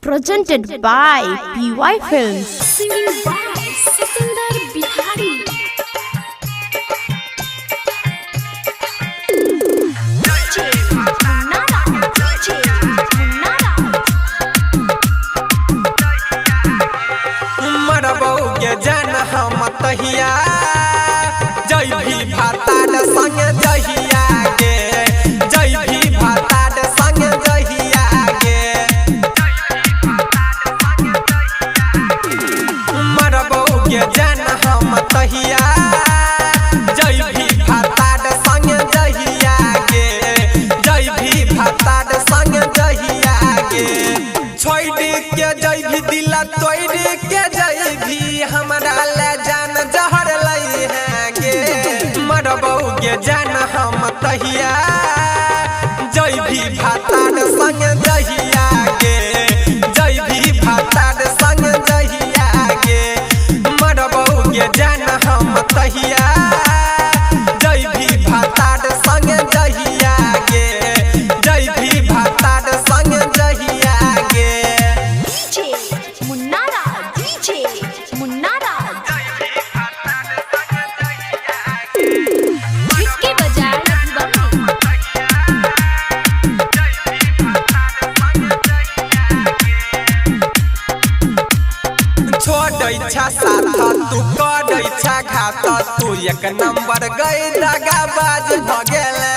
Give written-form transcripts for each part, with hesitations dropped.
Presented by PY Films. Singing by Satinder Bihari. DJ Munna DJ Munna. मरबौ के जान हम तहिया जय भी भातार संग जहिया गे, जय भी भातार संग जहिया गे। मरबौ के जान हम तहिया जय भी भातार संग जहिया गे, जय भी भातार संग जहिया गे। छोड़ के जय भी दिला तोड़ के जय भी हमरा ले जान जहर लई है गे। मरबौ के जान हम तहिया जय भी भातार संग जहिया गे, जय भी भातार संग जहिया गे। मरबौ के जान हम तहिया जय भी भातार संग जहिया गे, जय भी भातार संग जहिया गे। DJ Munna DJ Munna के बजाय मधुबनी। छोड़ै छा साथ तू करै छा घात, तू एक नंबर गई दगाबाज भ गेले।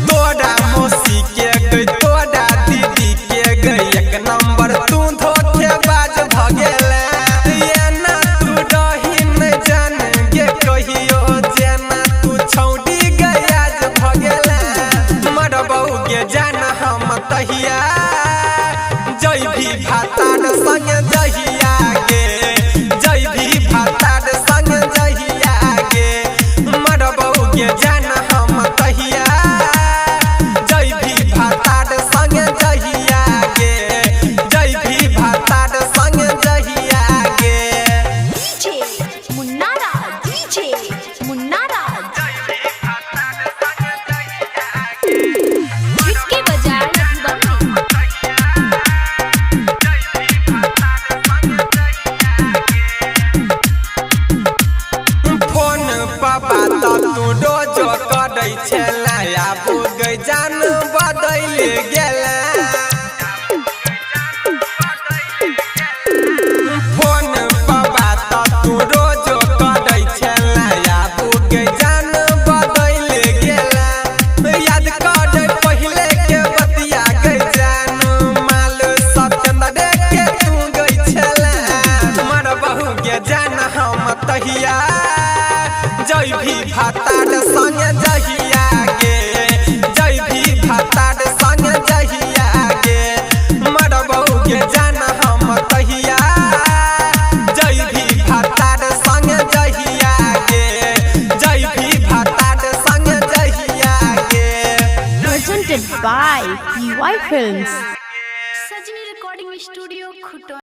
तोरा मौसी के गई तोरा दीदी के गई एक नंबर तू धोखेबाज भ गेले। एना तू रही न जान गे कहियो जेना तू छौड़ी गयाज भ गेले। मरबौ गे जान हम तहिया जय भी भातार संग जहिया गे, जय भी भातार संग जहिया गे। मरबौ गे जान हम तहिया जय भी भातार संग जहिया गे, जय भी भातार संग जहिया गे। DJ Munna DJ Munna के बजाय मधुबनी। फोन पापा त तू रोज करै छेला, आबू गई जान बदलि गेला। फोन पापा त तू रोज करै छेला, आबू गई जान बदलि गेला। याद कर पहिले के बतिया गई जान माल सत्येंद्र के तू गई छेला। मरबहु गे जान हम तहिया जय भी भातार संग जहिया गे, जय भी भातार संग जहिया गे। मरबौ गे जान हम तहिया जय भी भातार संग जहिया गे, जय भी भातार संग जहिया गे। Presented by PY Films. Sajni recording studio Khuto.